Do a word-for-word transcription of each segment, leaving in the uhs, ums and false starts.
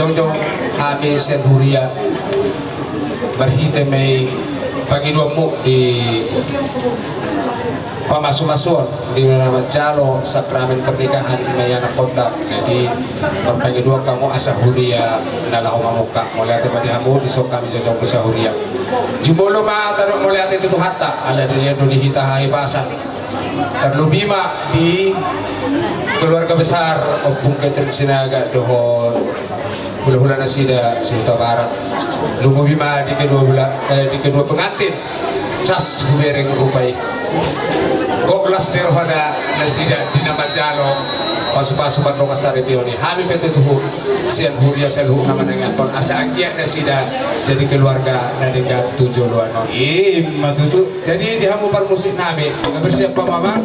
Jongjong hami sian huria marhite ma i pangidoanmu di pamasumasuon di na manjalo sakramen pernikahan i ma i anakkonta. Jadi marpangidoan hamu asa huria na laho mamungka. Mauliate ma di hamu, dison hami jongjong tu sahuria. Jumolo ma tadok mauliate tu Tuhanta ala dilehon do di hita hahipason. Tarlobi ma di keluarga besar Ompung Catherine Sinaga dohot hulahula nasida se-Huta Barat. Lumobi ma di kedua bela-, eh, di kedua pengantin. Cas hubereng rupa i. Gok las ni roha nasida di na manjalo pasupasu pardongan saripeon i. Hami pe tutu sian huria saluhutna manangiangkon asa anggiat nasida jadi keluarga na denggan tu joloan on. I ma tutu. Jadi di hamu parmusik nami, bersiap ma, Amang.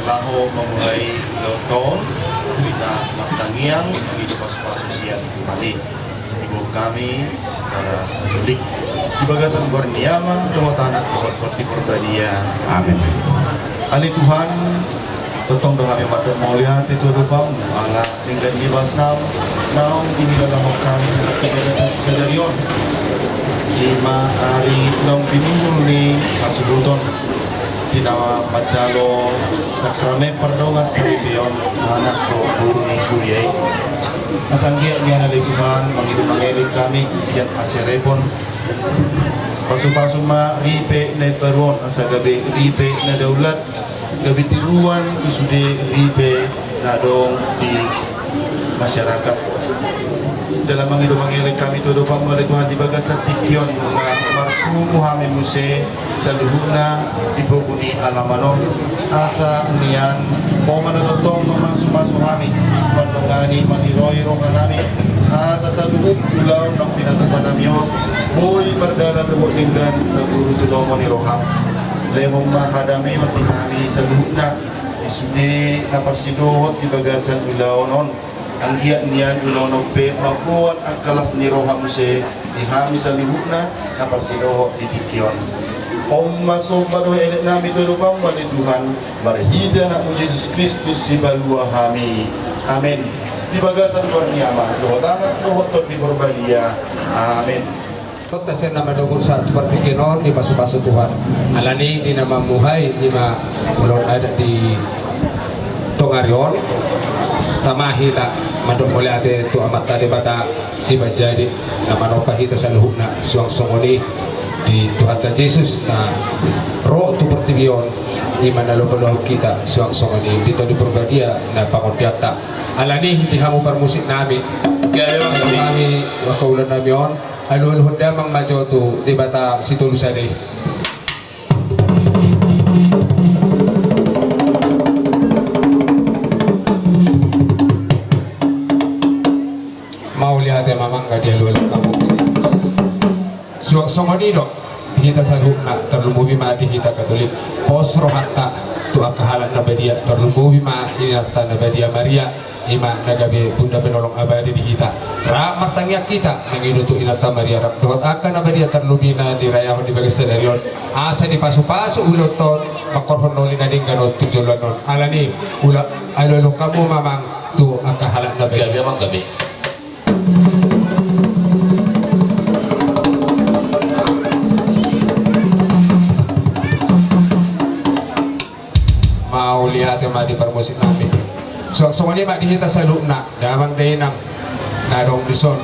Laho mamulai ulaonta on, hita martangiang, hita pasupasu sian Tuhan i. Diboan hami secara Katolik di bagasan goar ni Ama dohot Anak dohot Tondi Porbadia. Amin. Ale Tuhan, tongtong do hami mandok mauliate tu adopanmu ala denggan ni basam naung dihilala hami sahat tu bagasan sadari on. I ma ari naung binuhul ni hasuhuton di na manjalo sakramen pardongan saripeon anak dohot boru ni huria i. Asa anggiat nian ale Tuhan mangido mangelek hami sian hasarepon. Pasupasu ma ripe na imbaru on asa gabe ripe na daulat, gabe tiruan di sude ripe na adong di masyarakat. Jala mangido mangelek hami tu adopanmu ale Tuhan di bagasan tingki on nunga marpungu hami muse saluhutna di pogu ni alaman on. Asa nian Ho ma na tongtong mamasumasu hami, mandongani, maniroi rohanami, asa saluhut ulaon naung pinatupanami on boi mardalan dohot denggan saluhut tu lomo ni roham. Lehon ma hadameon di hami saluhutna di sude na parsidohot di bagasan ulaon on. Anggiat nian ulaon on pe mamboan angka las ni roha muse di hami saluhutna na parsidohot di tingki on. On ma somba dohot eleknami tu adopanmu ale Tuhan, marhite Anakmu Jesus Kristus Sipalua hami. Amen. Di bagasan goar ni Ama dohot Anak dohot Tondi Porbadia. Amen. Tongtong sian na manogot sahat tu partingkian on dipasupasu Tuhan. Alani di na mamuhai i ma ulaon adat di tongari on. Tama hita mandok mauliate tu Amanta Debata Simanjadi na manompa hita saluhutna suang songon i di Tuhanta Jesus na ro tu portibi on, i ma na lomolohon hita suang songon i di Tondi Porbadia na pangondianta. Alani di hamu parmusik nami, gabe ma hami angka ulaon nami on. Alualuhon damang ma jo tu Debata Sitolusada i. Mauliate ma amang, gabe dialualuhon hamu. Suang songon i do di hita saluhutna, tarlumobi ma di hita Katolik. Pos rohanta tu angka halak na badia, tarlumobi ma inanta na badia Maria. I ma na gabe bunda penolong abadi di hita. Rap martangiang hita mangido tu inanta Maria rap dohot angka na badia tarlumobi na dirayahon di bagas sadari on, asa dipasupasu ulaonta on, mangkorhon na uli na denggan on tu joloan on. Alani, ula, alualuhon hamu ma amang tu angka halak na badia. Gabe amang, gabe. Mauliate ma di parmusik nami. Suang songon i ma di hita saluhutna, damang dainang na adong dison.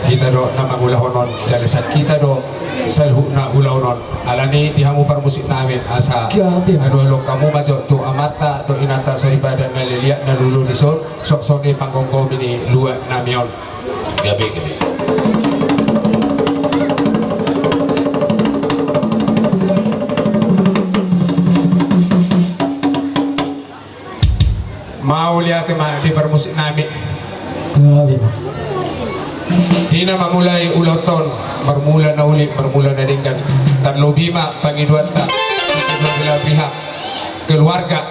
Hita do na mangulahon on, jala sian hita do saluhutna ulaon on. Alani di hamu parmusik nami asa, gabe, anu, alo hamu ma jo tu amanta dohot inanta soripada na liliat na lulu dison, songon i panggomgomi ni luat nami on. Gabe, gabe. Mauliate ma di parmusik nami. Gabe ma. Di na mamulai ulaonta on, marmula na uli, marmula na denggan. Tarlobi ma pangidoanta di kedua belah pihak keluarga,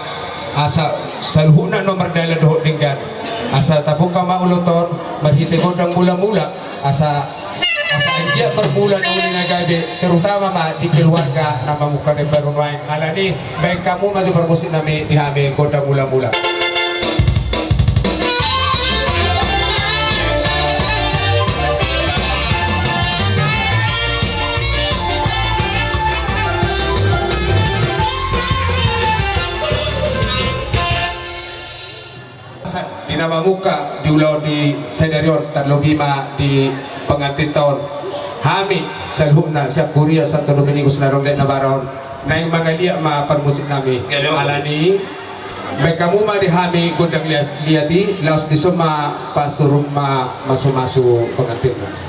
asa saluhutna na mardalan dohot denggan. Asa tapungka ma ulaonta on marhite gondang mulamula. Asa, asa anggiat marmula na uli na gabe, terutama ma di keluarga na mamungka na imbaru nuaeng. Alani, baen hamu ma jo parmusik nami di hami gondang mulamula. Di na mamungka di ulaon di sadari on, tarlobi ma di pengantinta on. Hami saluhutna sian huria Santo Dominikus na dong Dayak Nabarat on, naeng mangaliat ma parmusik nami. Alani, baen hamu ma di hami gondang liat, liat i, laos dison ma pasturhon ma masumasu pengantinna.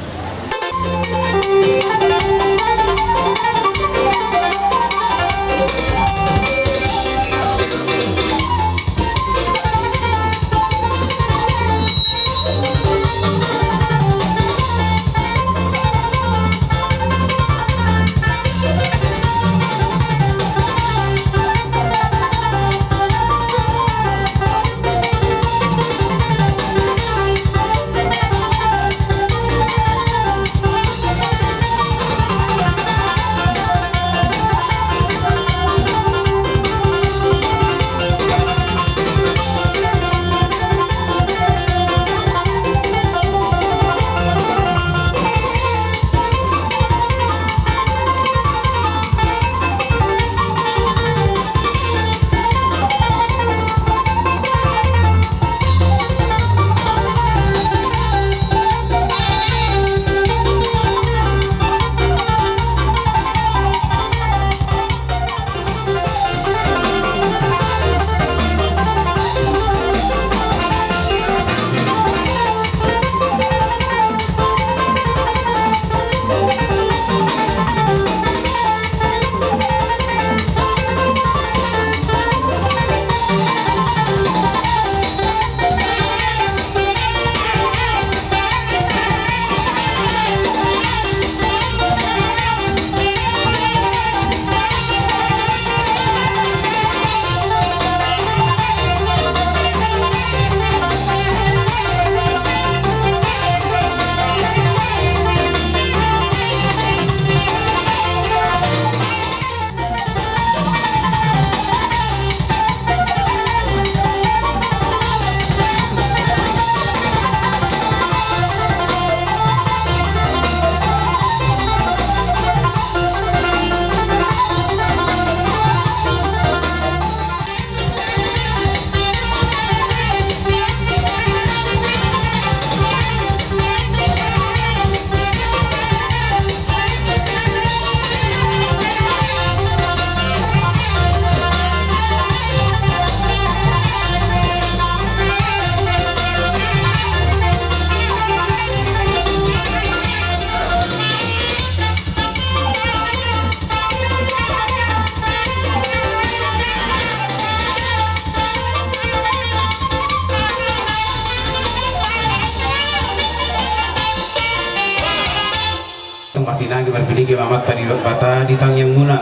Martinangi, marpinege ma amanta Debata di tangiangmuna,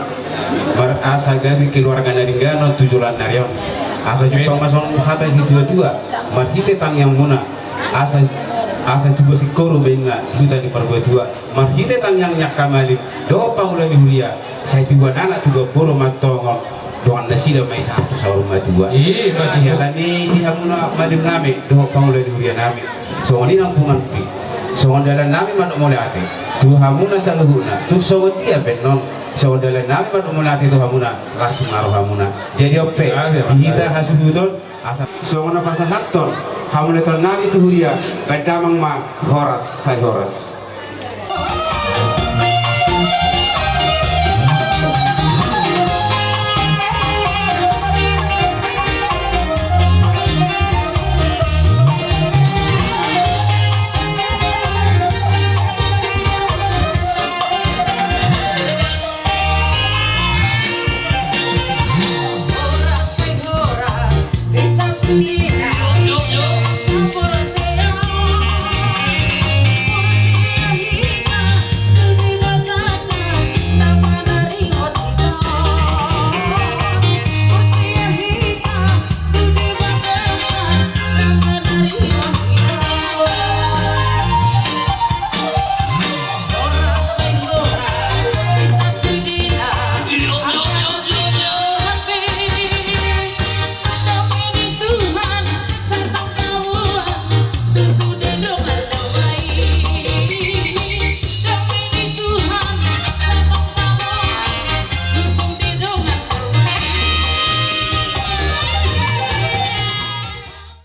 mar-, asa gabe keluarga na denggan tu joloan ni ari on. Asa jumpang ma songon hata ni situatua, marhite tangiangmuna, asa, asa tubu singkoru ma inna di huta ni parbuatua. Marhite tangiang ni angka malim dohot pangula ni huria, sai tubuan anak tubuan boru ma antong on, dongan nasida ma i sahat tu saur matua. I, ma tutu. Siala ni i di hamuna malim nami dohot pangula ni huria nami, songon i nang punganpi, songon dalan nami mandok mauliate tu hamuna saluhutna, tung songon dia pe annon, songon dalan nami mandok mauliate tu hamuna, las ma rohamuna. Jadi on pe, di hita hasuhuton, asa songon na pasahathon hamuliateon nami tu huria, baen damang ma horas sai horas.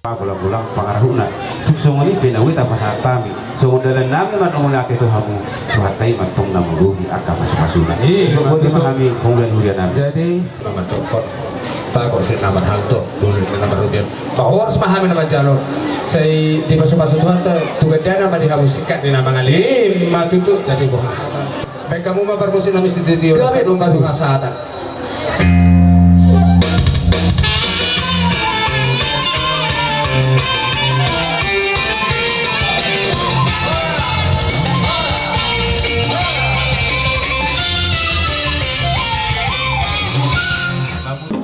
Panggolang-golang pangarahutna. Tung songon i pe na ue tapasahat hami. Songon dalan nami manongolake tu hamu, Tuhanta i ma antong na manggohi angka pasu-pasuna. Iya, botima hami panggolang huria nami. Jadi, na mandokkon, tagor di na marhalto, dulu di na marrupian. Bahwa horas ma hami na manjalo. Sai dipasu-pasu Tuhanta, tu gandana ma di hamu singkat ni na mangalehon. Ima tutu. Jadi boha. Baen hamu ma parmusik nami situtu. Gabe, gabe. Pasahat.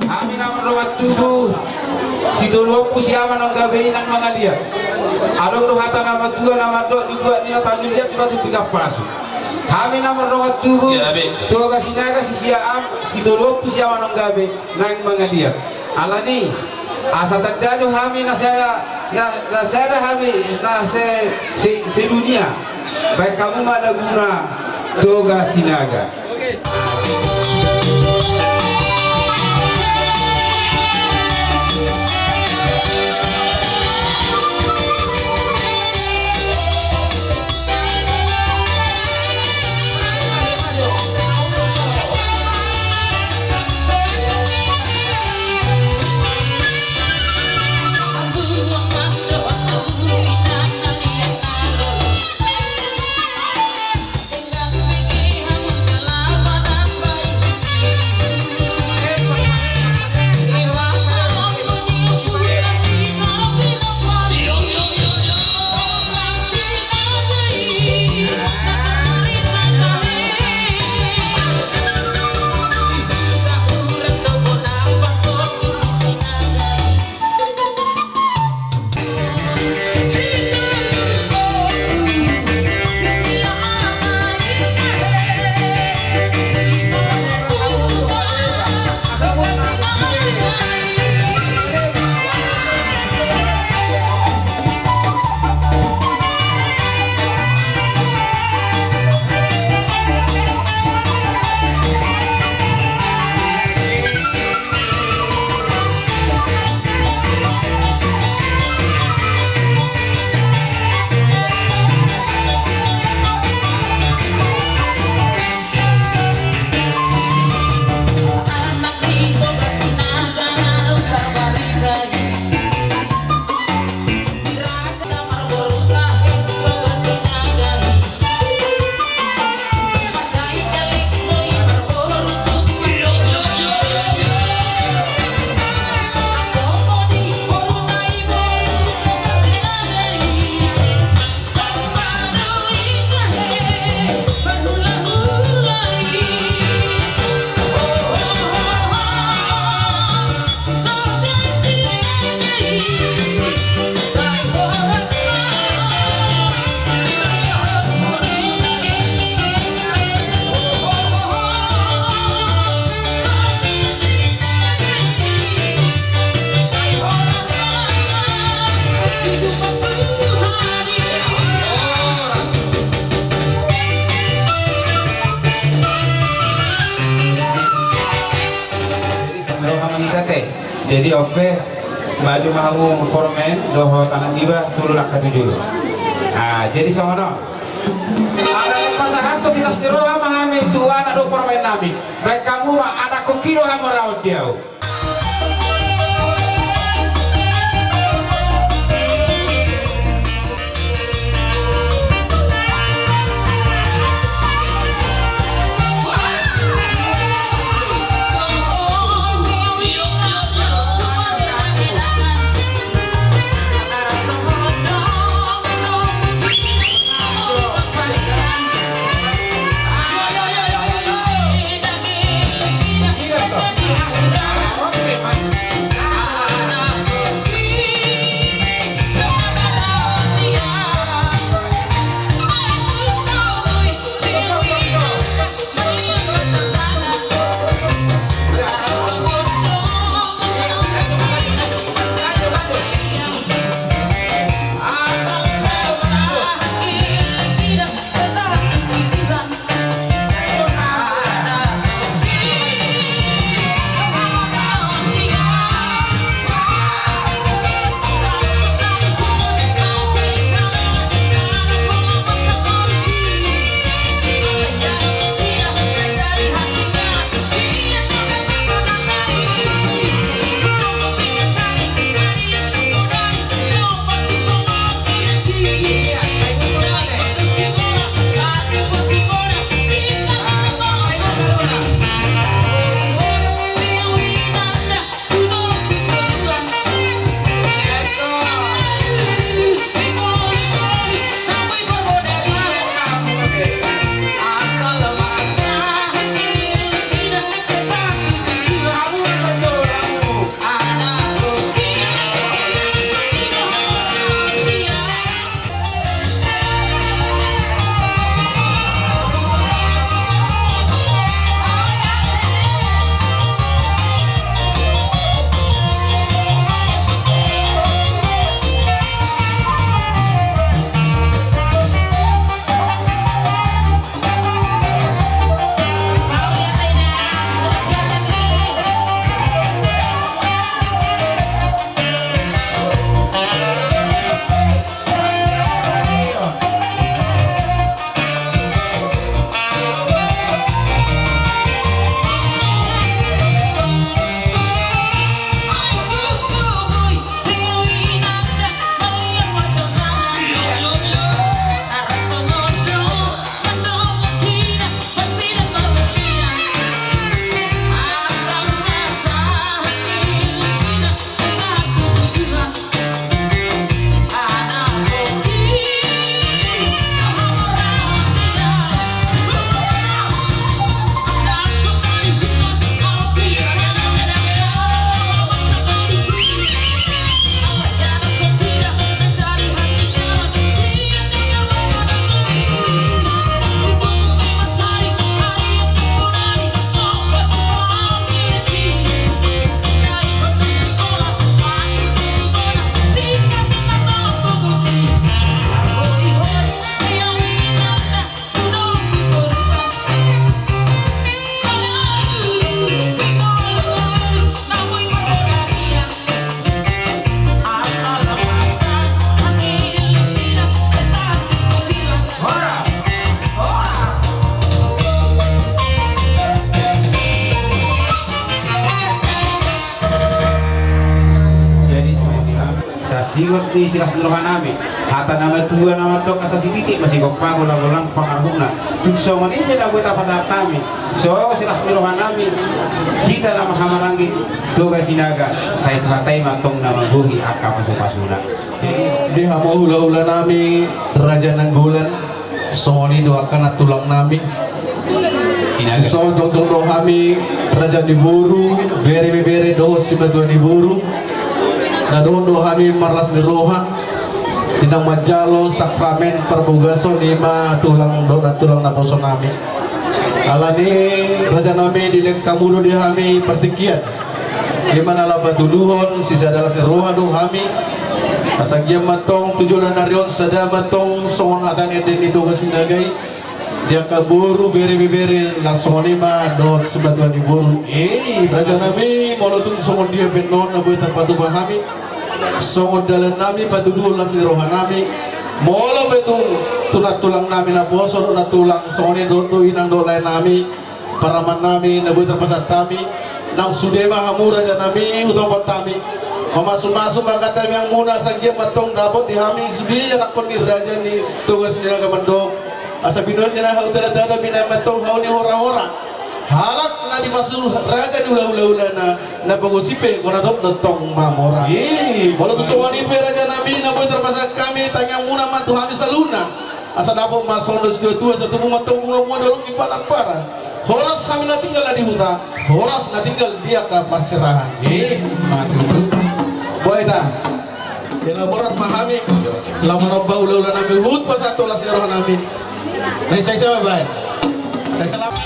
Hami na mardongan tubu, sitolu ompu si Ama Nonggabe i nang mangaliat. Adong do hata na matua na mandok, dibuat ni na tanjung liat di batu piga pasu. Hami na mardongan tubu, Toga Sinaga si Siaam, sitolu ompu si Ama Nonggabe nang mangaliat. Alani, asa tanda do hami na sada, na, na sada hami, na se, se, sedunia. Baen hamu ma laguna Toga Sinaga. Jadi, on pe, maju ma hamu pormen dohot anak niba, tolu langka tu jolo. Ah, jadi songon on. Ala pasahathon silas ni roha ma hami tu anak dohot pormen nami. Baen hamu ma, anakkon i do hamu raon di ahu. Singot ni silas ni roha nami, hata na matua na mandok asa sititik ma sigompa, golang-golang pangarahutna. Tung songon i pe na boi tapasahat hami, so silas ni roha nami, hita na marhahamaranggi Toga Sinaga, sai Tuhanta i ma tong na mambohi angka pasu-pasuna. Di hamu hula-hula nami, Raja Nainggolan, songon i do angka nantulang nami. Sinaga. Songon tongtong do hami raja ni boru, bere-bebere dohot simatua ni boru. Na dohot do hami marlas ni roha, di na manjalo sakramen parbogason i ma tulang dohot nantulang naposo nami. Alani i raja nami, dilehon hamu do di hami partingkian. I ma na laho patuduhon, sisada las ni roha do hami. Asa anggiat ma tong tu joloan ni ari on sada ma tong songon hata ni ende ni Toga Sinaga i. Di angka boru, bere-bebere, laos songon i ma dohot simatua ni boru. Eh, raja nami, molo tung songon dia pe annon na boi tarpatupa hami, songon dalan nami patuduhon las ni roha nami. Molo pe tung tu nantulang nami naposo dohot nantulang, songon i dohot tu inang dohot lae nami, paraman nami na boi tarpasahat hami, nang sude ma hamu raja nami hutopot hami. Mamasu-masu ma angka tangiangmuna, asa anggiat ma tong dapot di hami sude ianakhon ni raja ni Toga Sinaga mandok. Asa binoan ni na hau tada-tada, binoan ma tong hau ni hora-hora. Halak na dipasu raja ni hula-hula-hulana, na pagosip pe gora dohot do tong mamora. Ih, molo tung songon i pe raja nami na boi tarpasahat hami, tangiangmuna ma tu hami saluhutna. Asa dapot ma songon dok situa-tua, asa tubu ma tong bunga-bunga dolok ni panat para. Horas hami na tinggal na di huta, horas na tinggal di angka parserahan. Eh, mati. Boa hita. Elaborat ma hami. Laho manomba hula-hula nami, huhut pasahat las ni roha nami. Nai sai sama bae. Sai salam.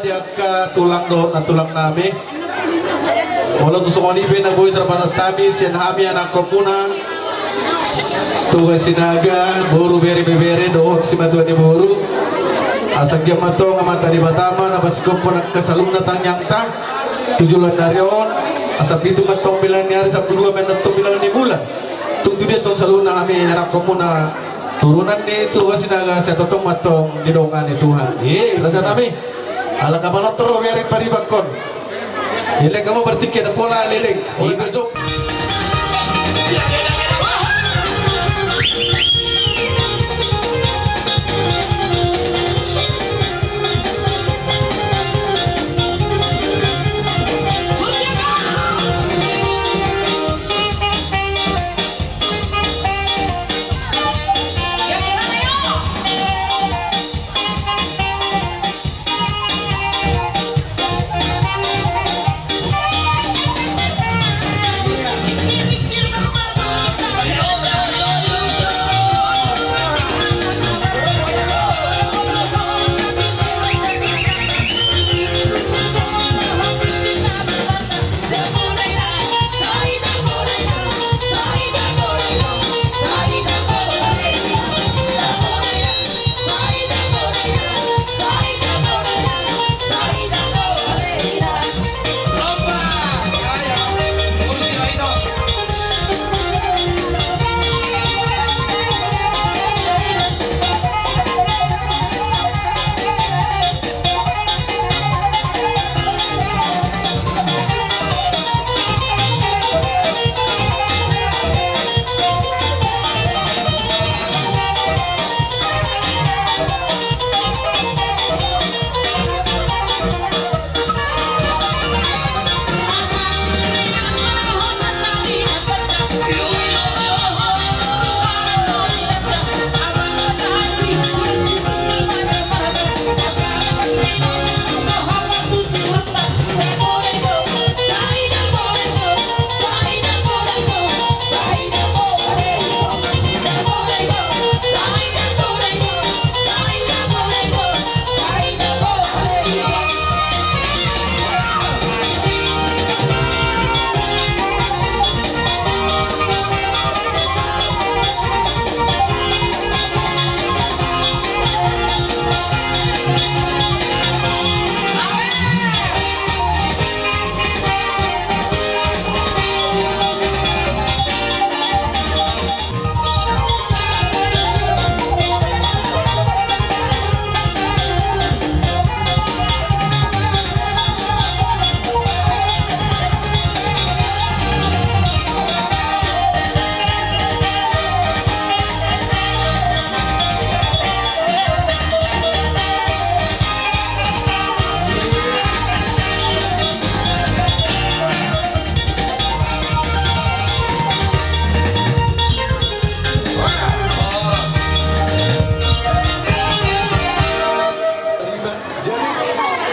Di angka tulang dohot nantulang nami. Molo tung songon i pe na boi tarpasahat hami sian hami anakkonmuna Toga Sinaga, boru, bere, ibebere dohot simatua ni boru. Asa anggiat ma antong Amanta Debata ma na pasihophon angka saluhutna tangiangta tu joloan ni ari on. Asa pitu ma antong bulan ni ari, sampulu dua ma antong bulan ni bulan. Tung tu dia antong saluhutna hami anakkonmuna turunan ni Toga Sinaga, sai tongtong ma antong didongani Tuhan i, raja nami. Ala kapanon torro biaring paribakkon. Ilek kamu bertiket pola leleng. Oi, berjok.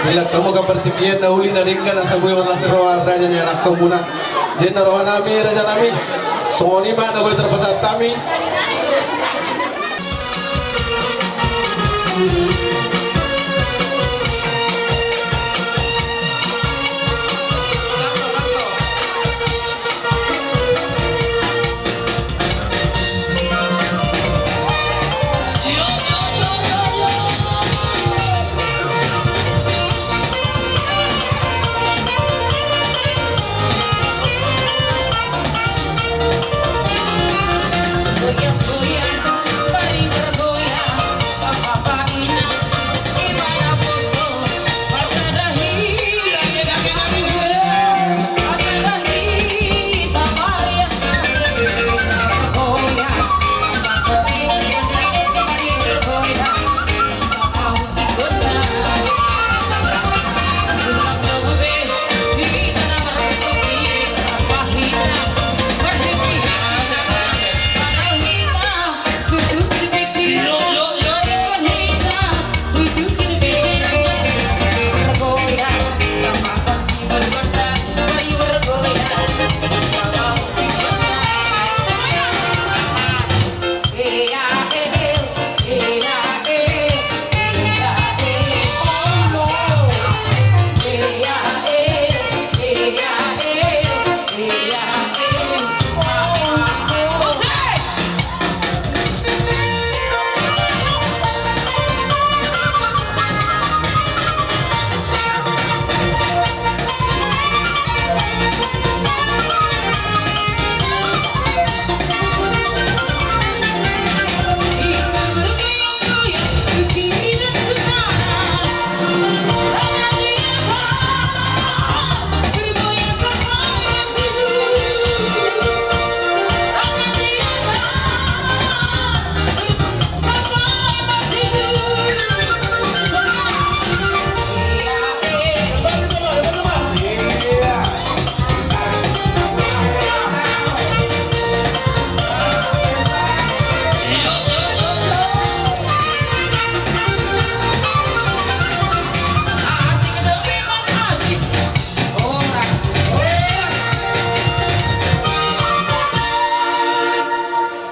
Dilehon hamu angka partingkian na uli na denggan asa boi marlas ni roha raja ni anakkonmuna. Di na rohanami, rajanami. Songon i ma na boi tarpasahat hami.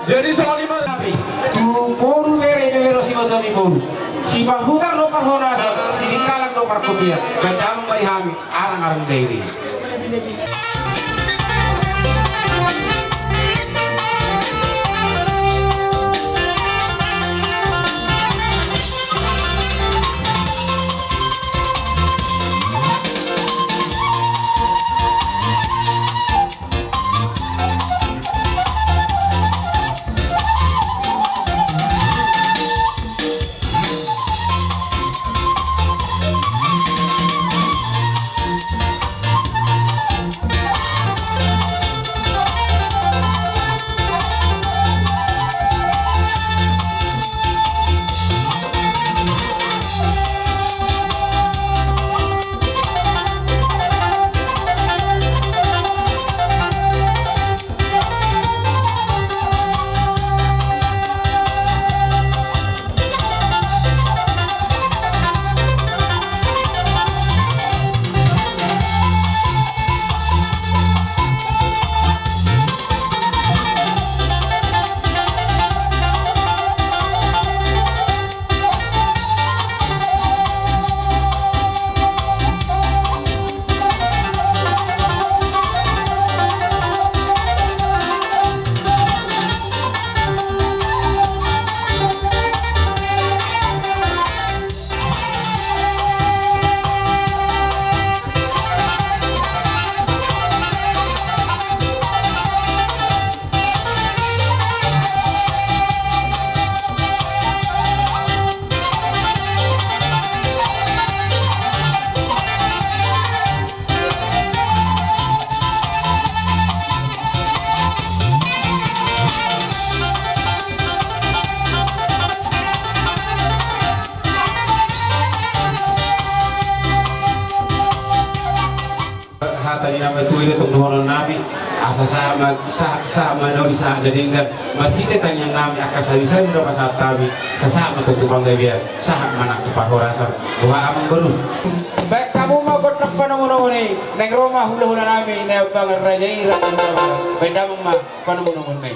Jadi songon i ma hami. Tu boru bere, bere do siboto ni boru. Sipahutar do parhorasan, siningkalan do parkopian. Baen damang ma di hami arangaran dairi. Hata ni na matua i do tong dohonon nami. Asa sahat ma, sahat, sahat ma na uli sahat na denggan. Marhite tangiang nami angka sabi-sabi na pasahat hami, sahat ma tontu panggabean, sahat ma nang tu parhorasan. Boha amang boru. Baen hamu ma gondang panomu-nomu i. Naeng ro ma hula-hula nami Naembayan Raja i, Raja Naembayan. Baen damang ma panomu-nomu i.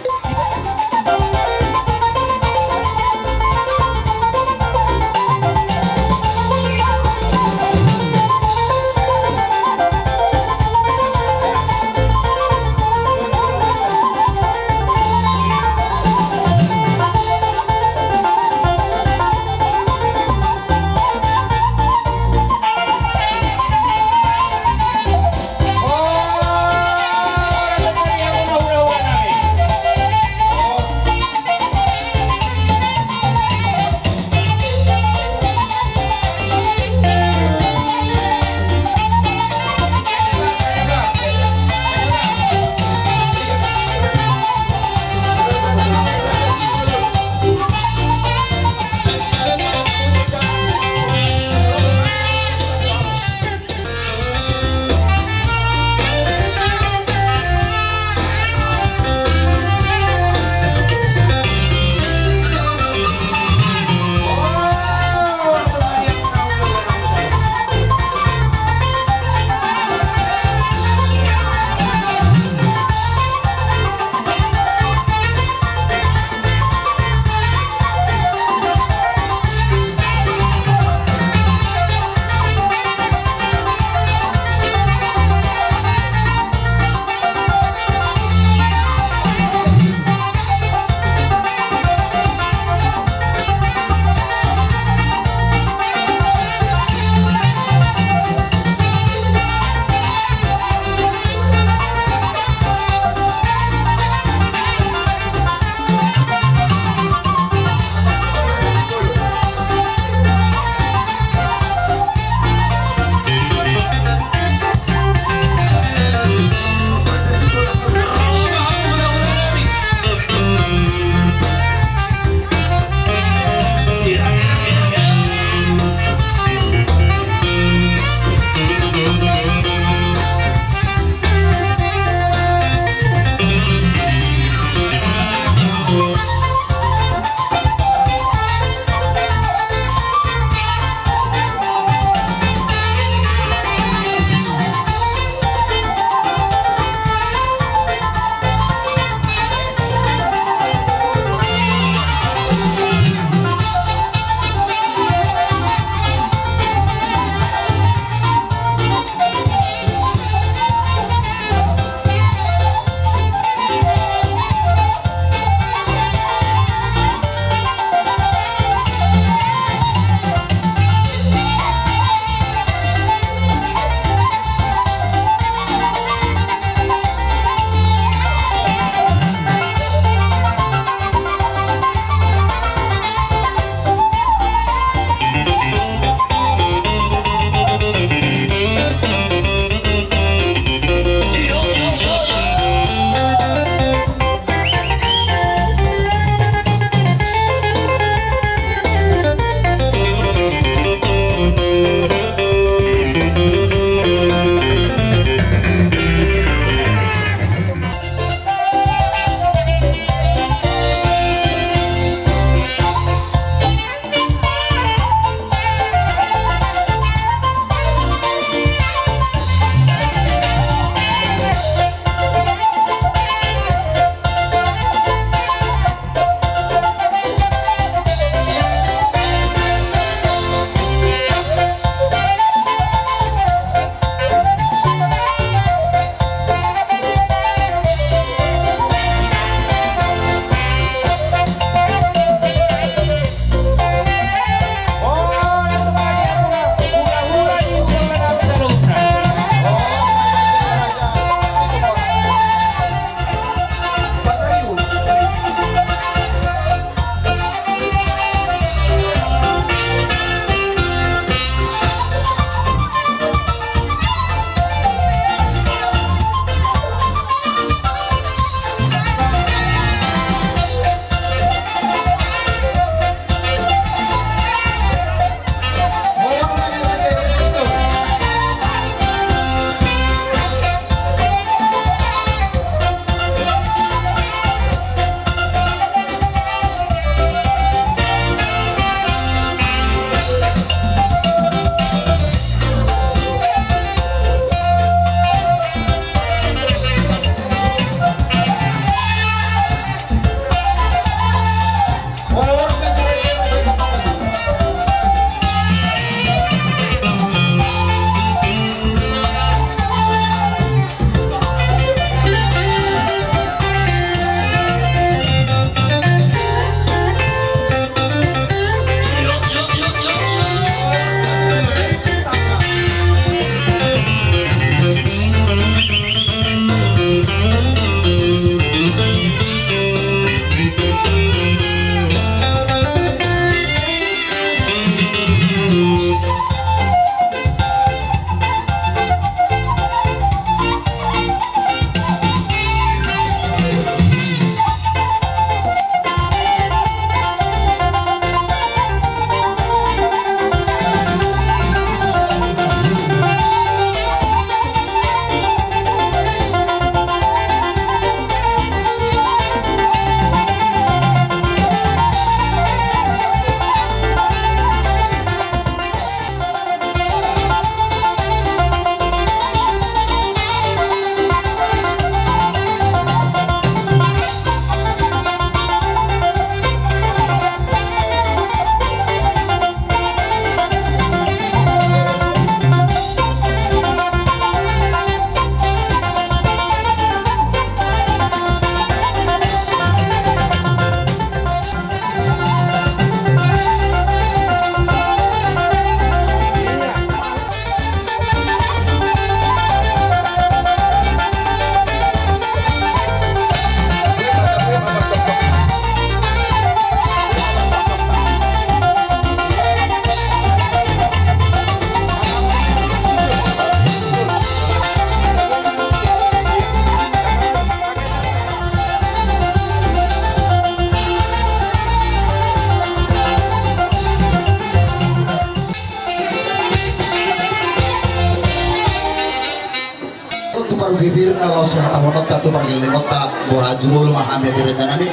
Pipir na laos sihatahononta tu pargellengonta, boha jumolo ma hami ate rajanami.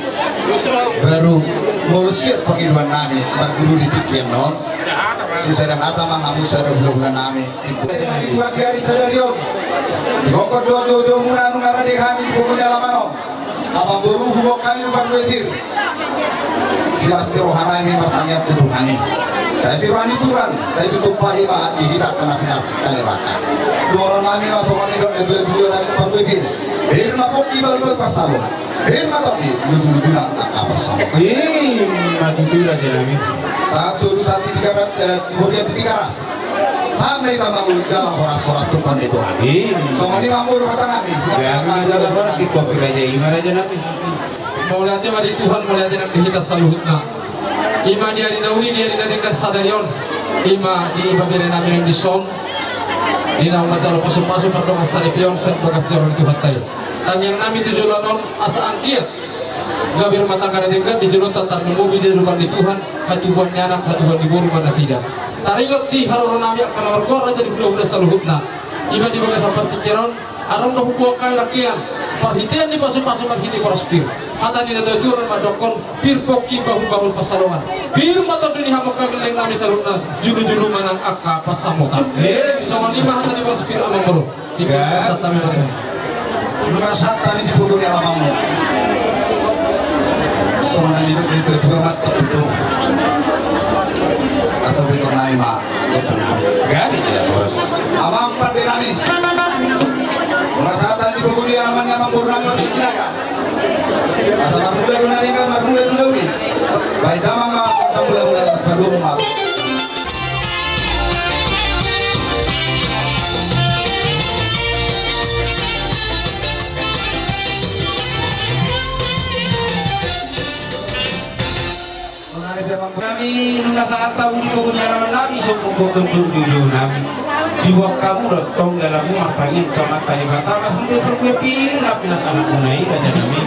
Baru molo siap pangidoannami marguru di tingki on, sisada hata ma hamu sada hulahulanami. Di Tuhan di ari sadari on, di gokhon dohot joujou muna nunga rade hami di pogu ni alaman on. Amangboru, huboan hami do parbue pir. Silas ni rohanami martangiang tu Tuhan i. Sai si roha ni Tuhan, sai tutup pahi ma di hita angka na pinarsinta ni rohanta. Dohononnami ma songon nidok ni natuatua nami parbue pir. Pir ma pongki bahulbahul pansalongan. Pir ma tondi lujulujuna angka pansamotan. I ma tutu rajanami. Sahat solu sahat di Tigaras, eh, Tiboria di Tigaras. Sampe hita manguluk jala horashoras tu pande Tuhan. Songon i ma molo hatanami. Jala horas i kopi raja i ma rajanami. Mauliate ma di Tuhan, mauliate nang di hita saluhutna. I ma di ari na uli, di ari na denggan sadari on. I ma di iba berenami nang dison. Di naung manjalo pasupasu pardongansaripeon sian bagas joro ni Tuhanta i. Tangiangnami tu joloan on asa anggiat gabe rumah tangga na denggan di joloanta, tarlumobi di adopan ni Tuhan, hatubuan ni anak, hatubuan ni boru ma nasida. Taringot di haroronami angka na margoar raja ni hulahula saluhutna. I ma di bagasan partingkian on, adong do huboan hami nangkin parhitean ni pasupasu marhite boras pir. Hata ni natuatua mandokkon, pir pongki bahulbahul pansalongan. Pir ma tondi ni hamu angka gellengnami saluhutna, julujulu ma nang angka pansamotan. Songon i ma hata ni boras pir, amangboru. Tingki sahat hami ma tu. Nunga sahat hami di pogu ni alamanmu. Songon na nidok ni natuatua ma, tong tutu. Asa hubetonami ma gondang nami. Gabe jala boras. Amang pandenami. Nunga sahat hami di pogu ni alaman ni amangborunami Martin Sinaga. Asa marmula do na denggan, marmula do na uli. Baen damang ma gondang mulahula, asa paluamu ma. Nami nunga sahat hami di pogu ni alamanami, songon gondang joujou nami. Diboan hamu do tong dalanmu martangiang tu Amanta Debata, marhite parbue pir na pinasahatmuna i rajanami.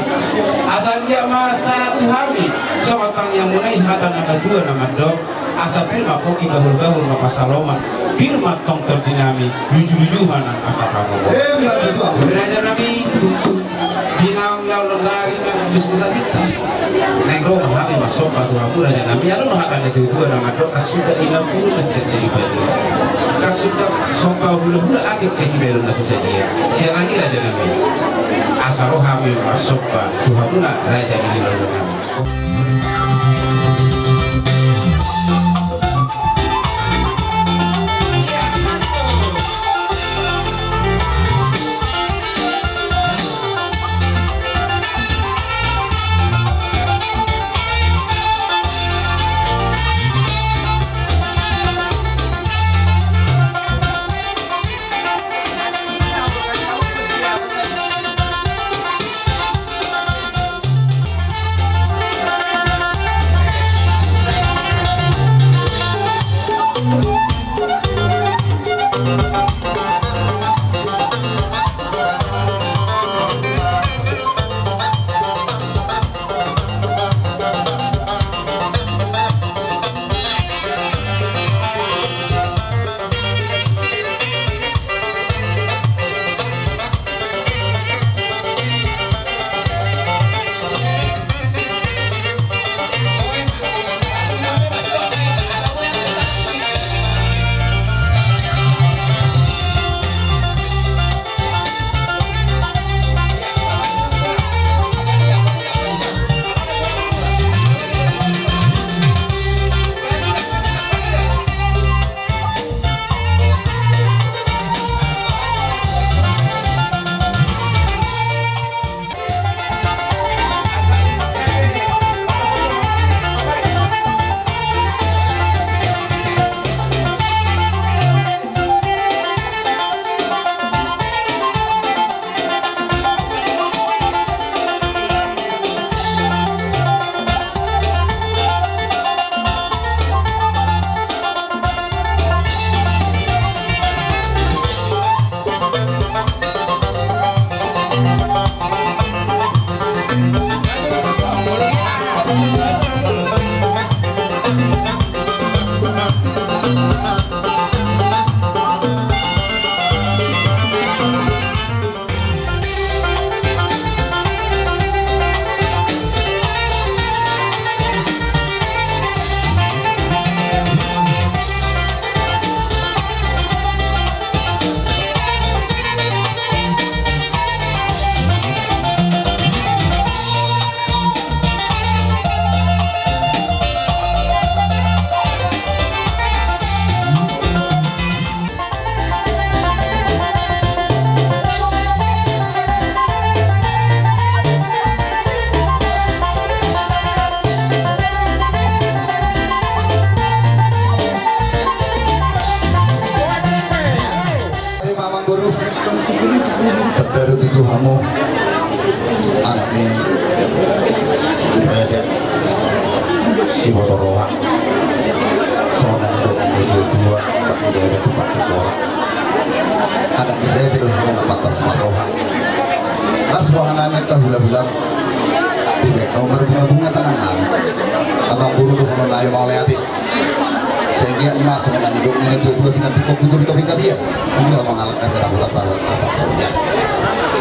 Asa anggiat ma sahat tu hami songon tangiangmuna i, hata ni natuatua na mandok. Asa pir ma pongki, bahulbahul ma pansalongan, pir ma tong tondinami, lujuluju ma nang angka pangomoan. Emma tutu. Rajanami, di naung laon lari nang biskuta kita. Naeng ro ma hami marsomba tu hamu rajanami, adong do hata ni natuatua na mandok, kas suda inang pulu na jadi padu. Kas suda somba hulahula ate pe sibahenon na so sadia. Siala ni i rajanami, asa ro hami marsomba tu hamuna raja ni hulahula. Tu hamu anak ni raja Siboto Roha. Songon na nidok ni natuatua, anak ni raja Tumpak Pukora. Anak ni raja do hamu na pantas marroha. Las roha nami antong hulahulam. Dibahen hamu marbungabunga tangan nami. Amang boru dohonon nami mauliate. Sai anggiat ma songon na nidok ni natuatua, pinantikhon bujur di topik gabe. Dia mangalangka sada bulan baru.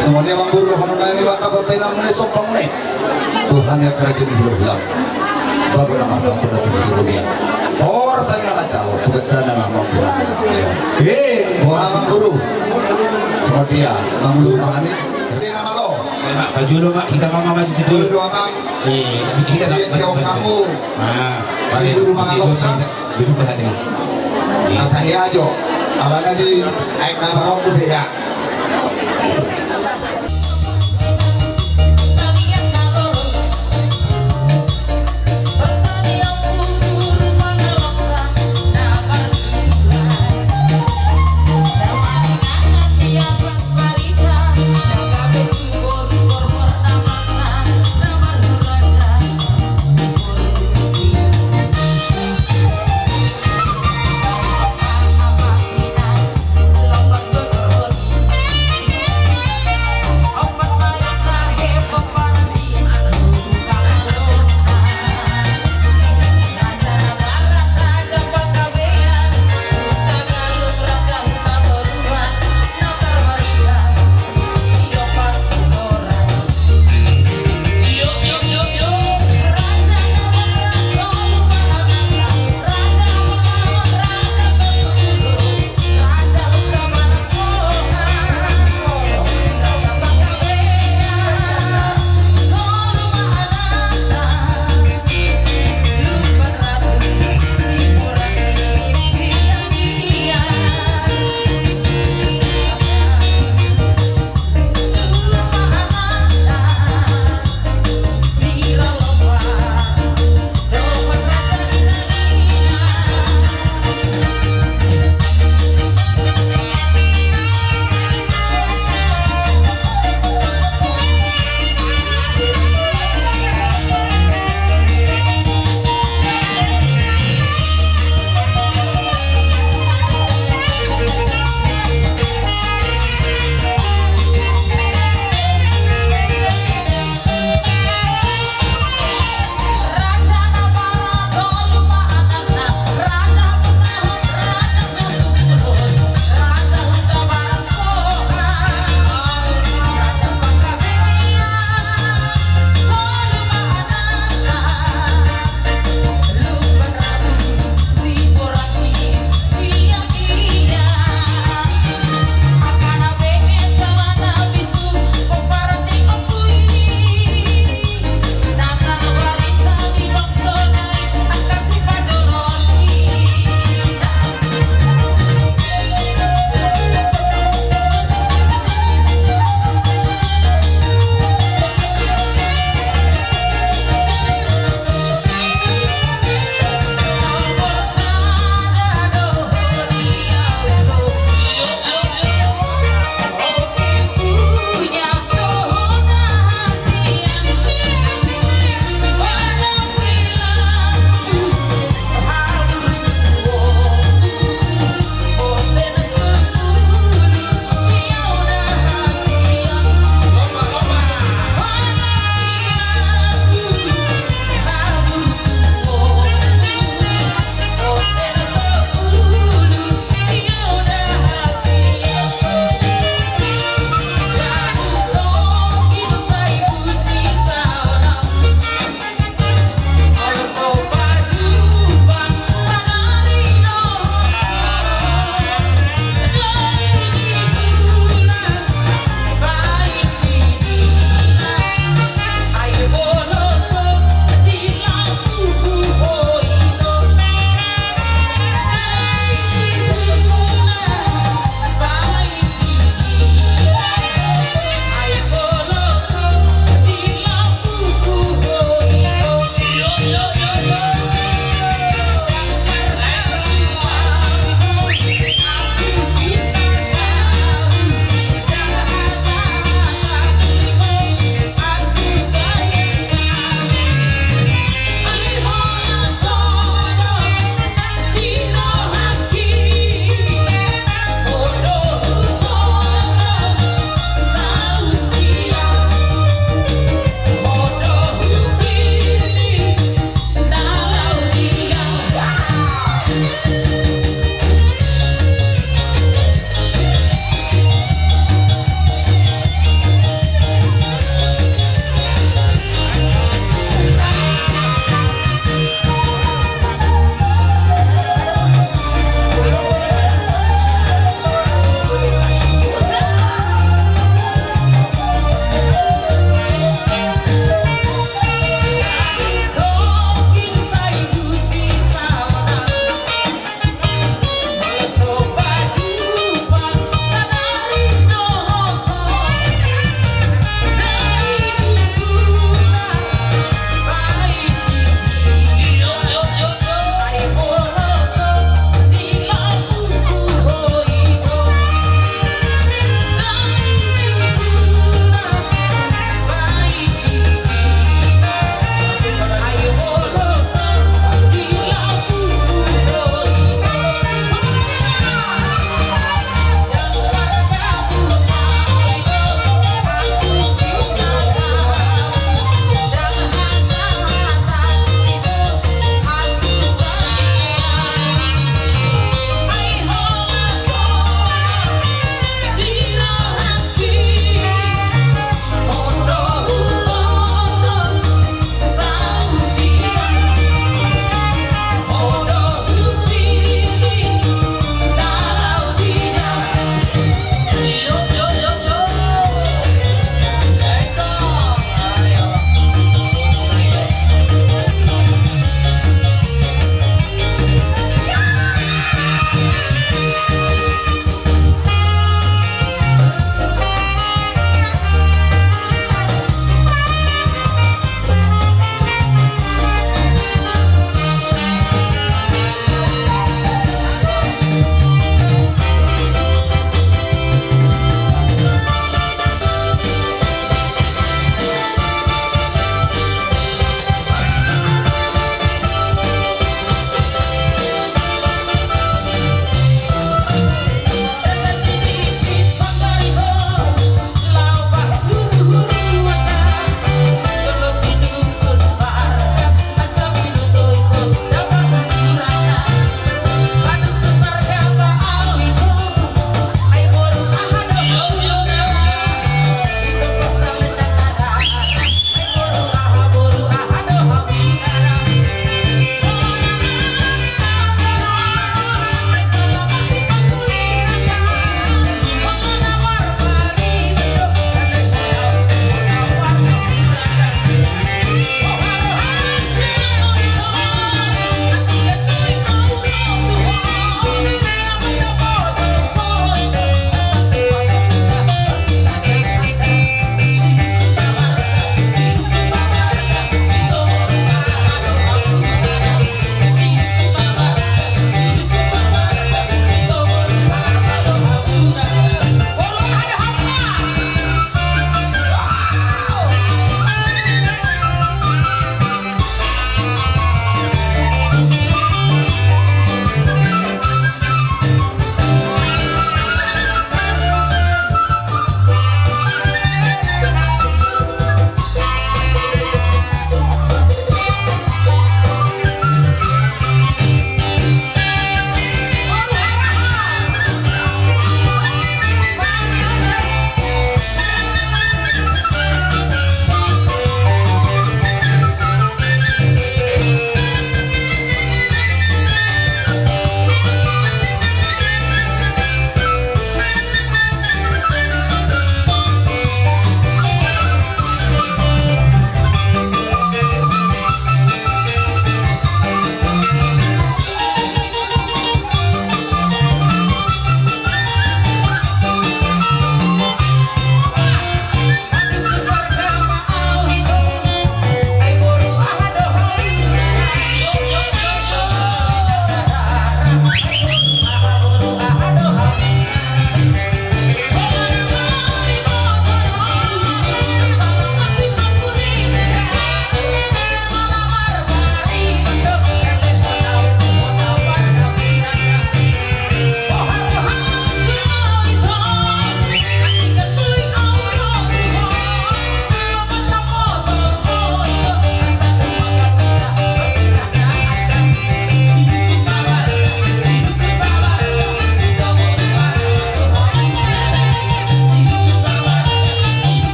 Songon i amang boru dohonon nami, bahen hamu pambahenan muna, sombang muna tu hami angka raja ni hulahulam. Bagot na marhalto na tubu di dunia. Horas hami na manjalo tu gandana na mampu nami na mangalehon. Boha amang boru? Songon dia mangulur ma hami. Dia na malo. Mak, pajolo mak, hita ma maju tu jolo. Jolo amang. Eh, hita na, dia na, hamu. Ah, si baik, boru si mangaloksa. Boru baik. Asa hea jo. Alana di aek na baru tu dia.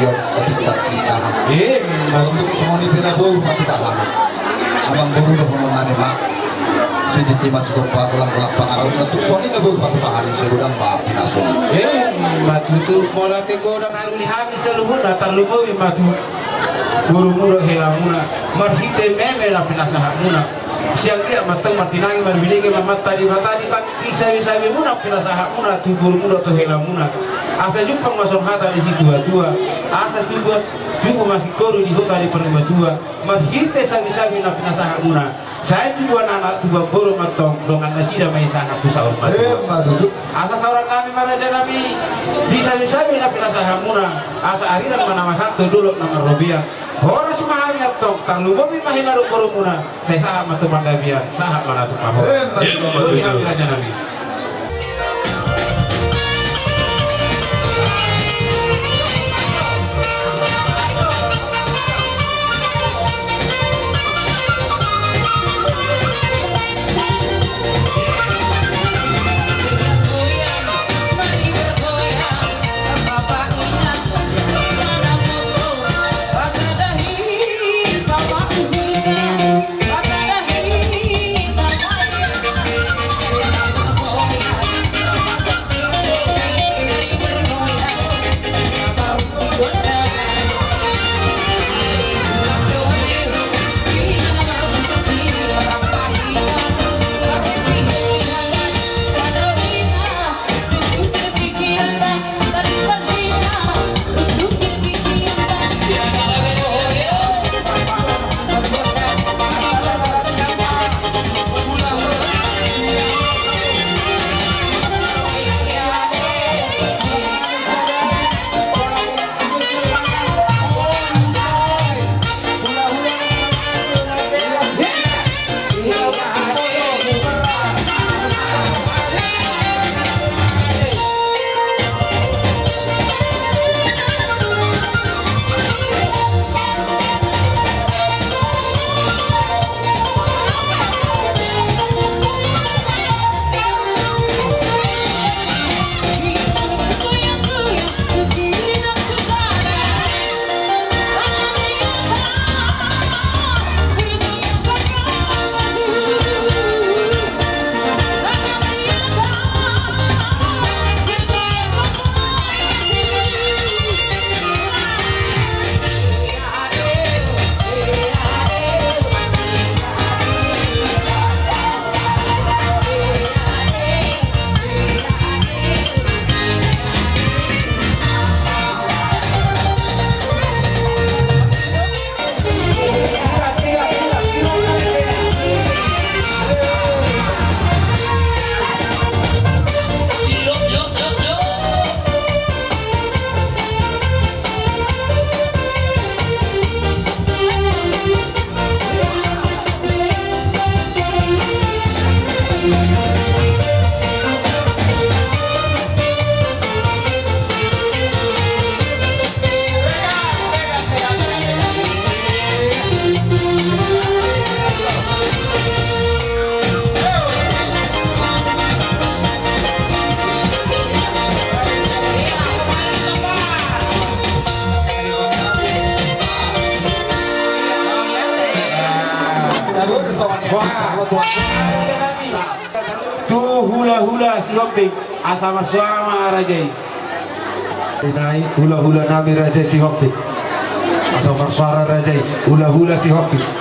Otik tarsikahan. Eh, kalau untuk songon i pe na boi patupahan. Amang boru dohonon nami ma. Sitinti masih kompak ulang-ulang pangarau. Untuk songon i na boi patupahan. Saya godang ma pinason. Eh, ma tutu. Mauliate godang ahu di hami saluhutna, tarlumobi ma tu borumuna, helamuna. Marhite meme na pinasahatmuna. Sian dia mantong martinangi marbinege mamanta di mata di tang isabi-sabimuna pinasahatmuna tu borumuna tu helamuna. Asa jumpang ma songon hata ni situa-tua. Asa tubu, tubu ma singkoru di huta ni parmatua. Marhite sabi-sabi na pinasahatmuna. Sai tubuan anak tubuan boru mantong dongan nasida ma i sahat tu saur matua. Eh, ma tutu. Asa saoran nami ma raja nami. Di sabi-sabi na pinasahatmuna. Asa ariran ma na marhalto dolok na marrobean. Horas ma hami antong, tarlumobi ma hela dohot borumuna, sai sahat ma tu panggabean, sahat ma na tu pahompu. Eh, ma tutu. Boti hami raja nami. Tu hulahula Sihombing, asa marsoara ma raja i. Hulahula nami raja Sihombing, asa marsoara raja i, hulahula Sihombing.